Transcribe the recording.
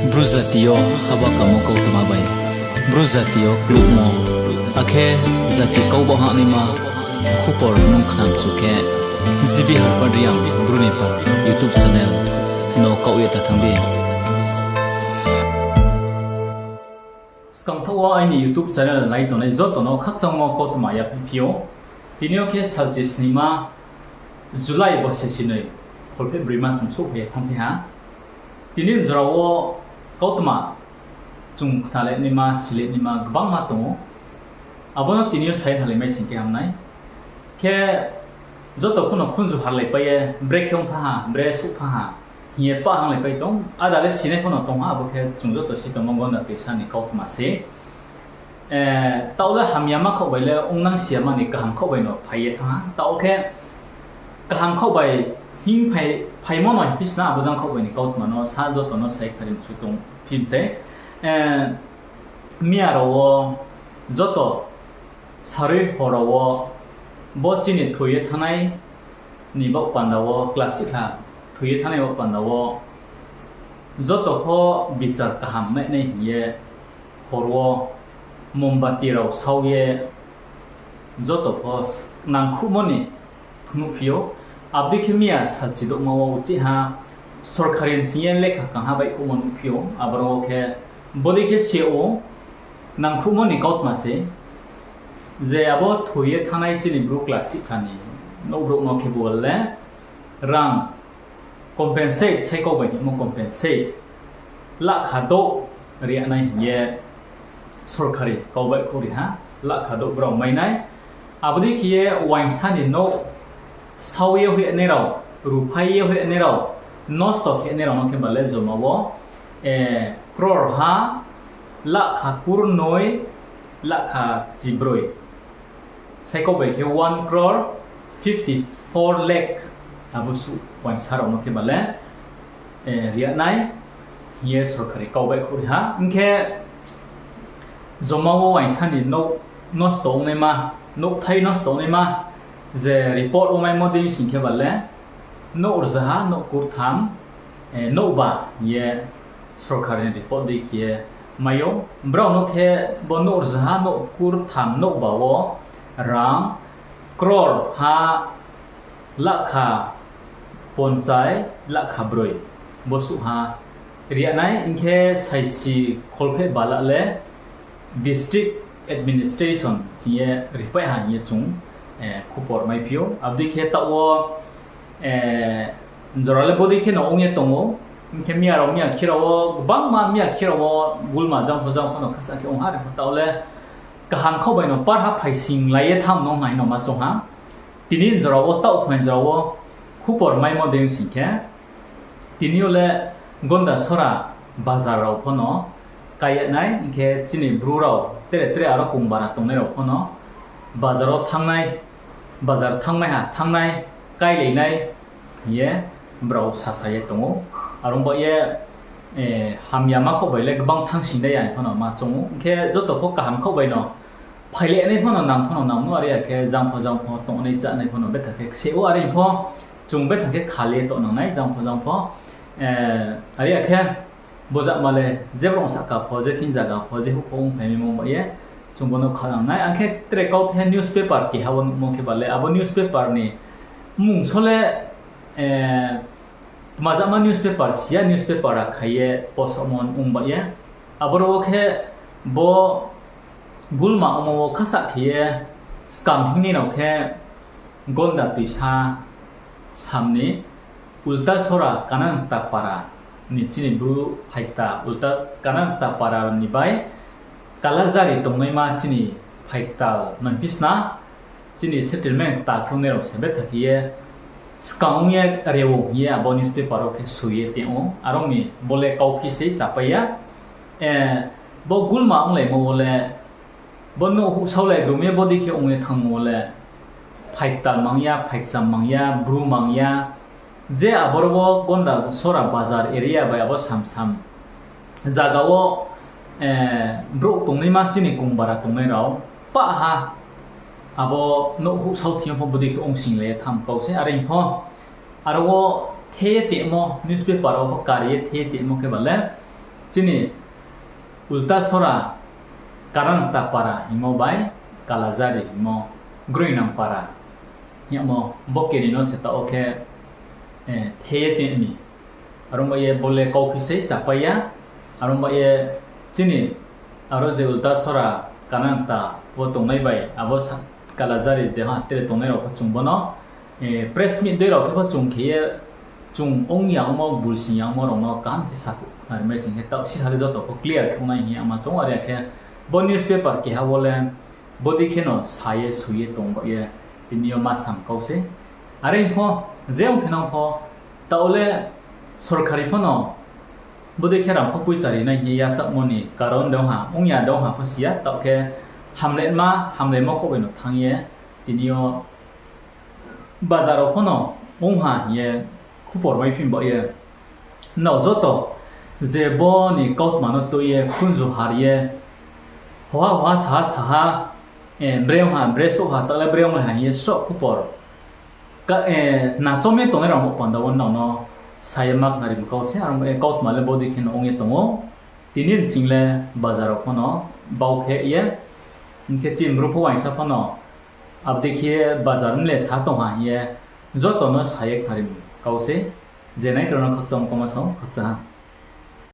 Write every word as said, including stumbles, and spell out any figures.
Bru jati yo haba kamo kautma bai, Bru jati yo klukmo, akhe jati kau ba hahnaima khupor nung khnamchu khe, G B Harpad Reang Bru ni pha YouTube channel no kaoh ye ta thanng di. Skangthaoh wo aini YouTube channel nai tongnai joto no khakchangmo kautma yaphaih phi ou. Tini yo khe salchi snima July bo se sinoi kholpheh broima chung souhphai ye thanngphai ha. Tini jora wo kautma chung khnale naima, sile naima gbangma tong ou. Abo no tini yo sai hnalai mai sing khe ham nai. Khe joto pho no khunju harlaipai ye, brekhe ong thanng ha, bre souh thanng ha, hing ye pah hanglaipai tong. Ada le sinai pho no tong ha, abo khe chung joto si tongmo gonda toisa ni kautma se. Taoh le hamyama khaoh bai le ongnang si yama ni kaham khaoh bai no phai ye thanng ha. Taoh khe kaham khaoh bai hing phai, phaimo no hing phi sna abo jang khaoh bai ni kautma no sa joto no sai khnari mchu tong phim se. Miya rao wo joto sarui hor rao wo bo chini thoi ye thanngnai ni baoh panda wo, class six ha thoi ye thanngnai baoh panda wo joto pho bichar kaham nai nai hing ye hor wo mombati rao sau ye joto pho nangkhruhmo ni phnuh phi ou. Abo dei khe miya salchi douhma wo uchih ha sorkari ni ching ye lekha kangha baihkhouhmo nuh phi ou. Aboro wo khe bodei khe se ou, nangkhruhmo ni kautma se, je abo thoi ye thanngnai chini Bru class six ha ni nouh brouh no khe bo le rang compensate, sai kau bai hingmo compensate, lakha douh ri nai hing ye sorkari kau baihkhouh ri ha, lakha douh brao mai nai. Abo dei khe ye uaingsa ni nouh sau ye hoihnai rao, ruphai ye hoihnai rao, nosto khenai rao no khe ba le joma wo crore ha lakha kurnoi lakha chibroi. Sai kau bai khe one crore fifty four lakh abo suh uaingsa rao no khe ba le ri nai hing ye sorkari kau baihkhouh ri ha. Hing khe joma wo uaingsa ni nouh nosto ongnaima, nouhthai nosto ongnaima je report wo maimo dei sing khe ba le nouh rzaha nouh kurtham, nouhba hing ye sorkari ni report dei khe ye mai ou. Brao no khe bo nouh rzaha nouh kurtham nouhba wo rang crore ha lakha ponchai lakha broi bo suh ha ri nai. Hing khe saisi kholpheh bala le district administration ching ye ripai ha hing ye chung khupor maiphi ou. Abo dei khe taoh wo jora le bodei khe no ong ye tong ou. Hing khe miya rao miya khe rao wo gbangma miya khe rao wo gulma jang pho jang pho no khasa khe ong ha, are pho taoh le kaham khaoh bai no par ha phaising lai ye thanng no nai no ma choung ha. Tini jora wo taoh phaing jora wo khupor maimo dei sing khe, tini yo le Gondasora bazar rao pho no kái ye nai, hing khe chini Bru rao tre tre aro kongbara tongnai rao pho no bazar wo thanng nai, bazar thanngmai ha thanng nai, káilai nai hing ye brao sasa ye tong ou. Are ong ba ye hamyama khaoh bai le gbang thanngsing dei ya hing pho no ma choung ou. Hing khe joto pho kaham khaoh bai no phailai nai pho no nang pho no nang no, are ya khe jang pho jang pho tongnai chánai pho no betha khe kse ou, are pho chung betha khe khali ye tongnang nai jang pho jang pho. Are ya khe bojama le je brouh sahka pho, je thing zaga pho, je huh pho ongphai mi mo ba ye chung bo no khanang nai. Ang khe tre kauthe newspaper keha wo nuhmo khe ba le abo newspaper ni mmung so le tma jama newspaper si ya, newspaper a khai ye post mo ong ba ye. Aboro wo khe bo gulma ongmo wo khasa khe ye skam hingnai rao khe Gonda toisa sam ni Ultasora Kananta Para ni chini Bru phaikta, Ulta Kananta Para ni bai Kalajari tongnaima chini phaikta no hingphi sna, chini settlement kta khe ongnai rao se betha khe ye skang ong ye re ou hing ye abo newspaper wo khe soi ye tong ou. Are ong mi bo le kauphi sei chapai ya. Bo gulma onglaimo wo le, bo nouh huh saolai grum ye bodei khe ong ye thanngmo wo le, phaiktal mang ya, phaikcham mang ya, Bru mang ya, je aboro wo Gondasora bazar area bai abo samsam zaga wo brouh tongnaima chini kongbara tongnai rao pah ha abo nouh huh sao thing yo pho bodei khe ongsing lai ye tham kau se. Are pho aro wo the ye tongmo, newspaper wo pho kari ye the ye tongmo khe ba le chini Ultasora, Kanangta para hingmo bai Kalajari hingmo, Groinang para hingmo, bo keni no se taoh wo khe, eh, the ye tong mi. Aro ba ye bo le kauphi sei chapai ya. Aro ba ye chini aro je Ultasora, Kanangta wo tongnai bai abo sa-, Kalajari deha tre tongnai rao pho chung bo no, eh, press meet dei rao khe pho chung khe ye chung ong ya ongmo, bulsing ya ongmo rao no kaham khe sakhouh khna ri mai sing khe taoh sisa le joto pho clear khe ong nai hing ye ama chung are khe bo newspaper keha wo le bodei khe no sa ye soi ye tong ba ye tini yo ma sam kau sei. Are pho je ong phinang pho taoh le sorkari pho no bodei khe rang kho poicha ri nai hing ye yachakmo ni karon de ong ha, ong ya de ong ha pho si ya, taoh khe hamletma, hamletma kho bai no thanng ye tini yo bazar rao pho no ong ha hing ye khupor mai phi ba ye. Nrao joto je bo ni kautma no tui ye khunju har ye, hoha hoha saha saha, eh, bre ong ha, bre souh ha, taoh le bre ong ha hing ye sroh khupor ka, eh, nachom ye tongnai rao bo panda wo nrao no sa ye ma khna ri kau sei, aro ye kautma le bodei khe no ong ye tong ou. Tini nching le bazar rao pho no bau pheh ye, hing khe chini Bru pho uaingsa pho no abo dei khe bazar mle sa tong ha hing ye joto no sa ye khna ri kau sei. Je nai tong no khakchang koma song khakchang ha.